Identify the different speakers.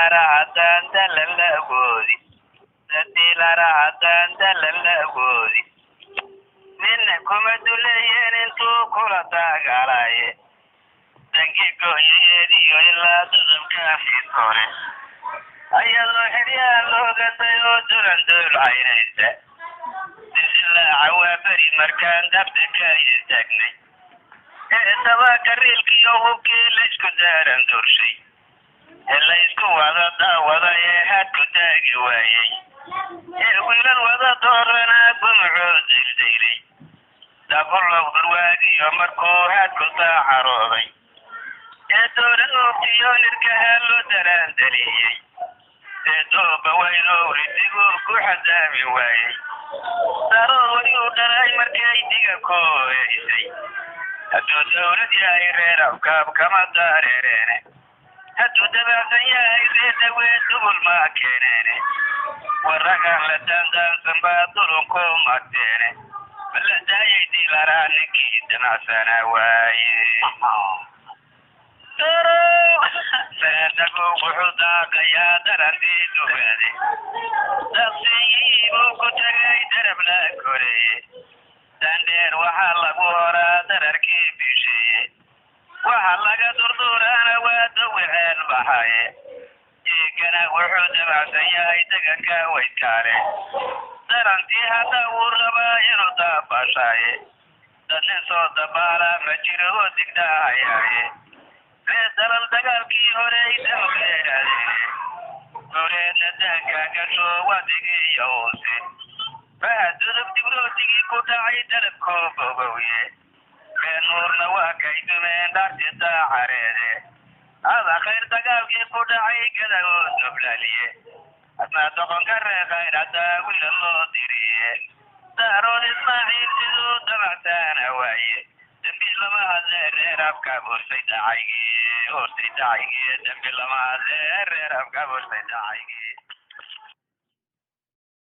Speaker 1: Dilara haddaan dalan la awoodi, dilara haddaan dalan la awoodi, nina kuma duleeyeen intuu kula dagaalaye. Dangi gooyayeediyo ilaa dodobka xiitoore, ayadoo xidyaha looga dayoo dulan duulcaynaysa. Disilaaca waa beri markaan dabta ka istaagnay ee dabaaka riilkiyo hubkii laysku daaran durshay ee laysku wada daawada ee hadku taagi waayey ee wiilal wada dooranaa gumcoo dildaylay dabulow durwaagiyo markuu hadku daacarooday ee doora nuugtiyo nirkaha loo daraandeliyey ee dooba waynow ridigu ku xadaami waayey. Darood wayuu dhalay markay diga kooyaysay. Hadduu dawlad yahay reer afkaab kama daareereene, hadduu dabacsan yahay reer dhaweed dubul ma keeneene. Waragaan la daandaansan baa dulunku magteene, mala daayay dilaraa ninkii damacsanaa waaye. Saadagu wuxuu daaqayaa darantii dugaade, daqsiyii buu ku tagay darabna koreeye. Dandheer waxaa lagu horaa dararkii bisheeye, waxa laga durduraana waa dawiceen baxaye. Eegana wuxuu dabacsan yahay deganka waydkaale, darantii hadda wuu rabaa inuu daabashaaye. Dad nin soo dabaala ma jiro oo digdahayaaye. Ree dalal dagaalkii horey damgeeraadeen guureedna daanka gasho wadigiiyo uuse baha dudub dibrootigii ku dhacay dalabkoo bogowye. Ree nuurna waa kay dumeen dhaarti daacareede, ada khayr dagaalkii ku dhacay gadagoo dublaliye. Asnaa doqonka ree khayr haddaa wiila loo diriye. Daarood Ismaaciil siduu dabacsaana waaye, dembi lama hadlee reer afka bursay dacaygii, horsay dacaygii. Dembi lama hadlee reer afka bursay dacaygii.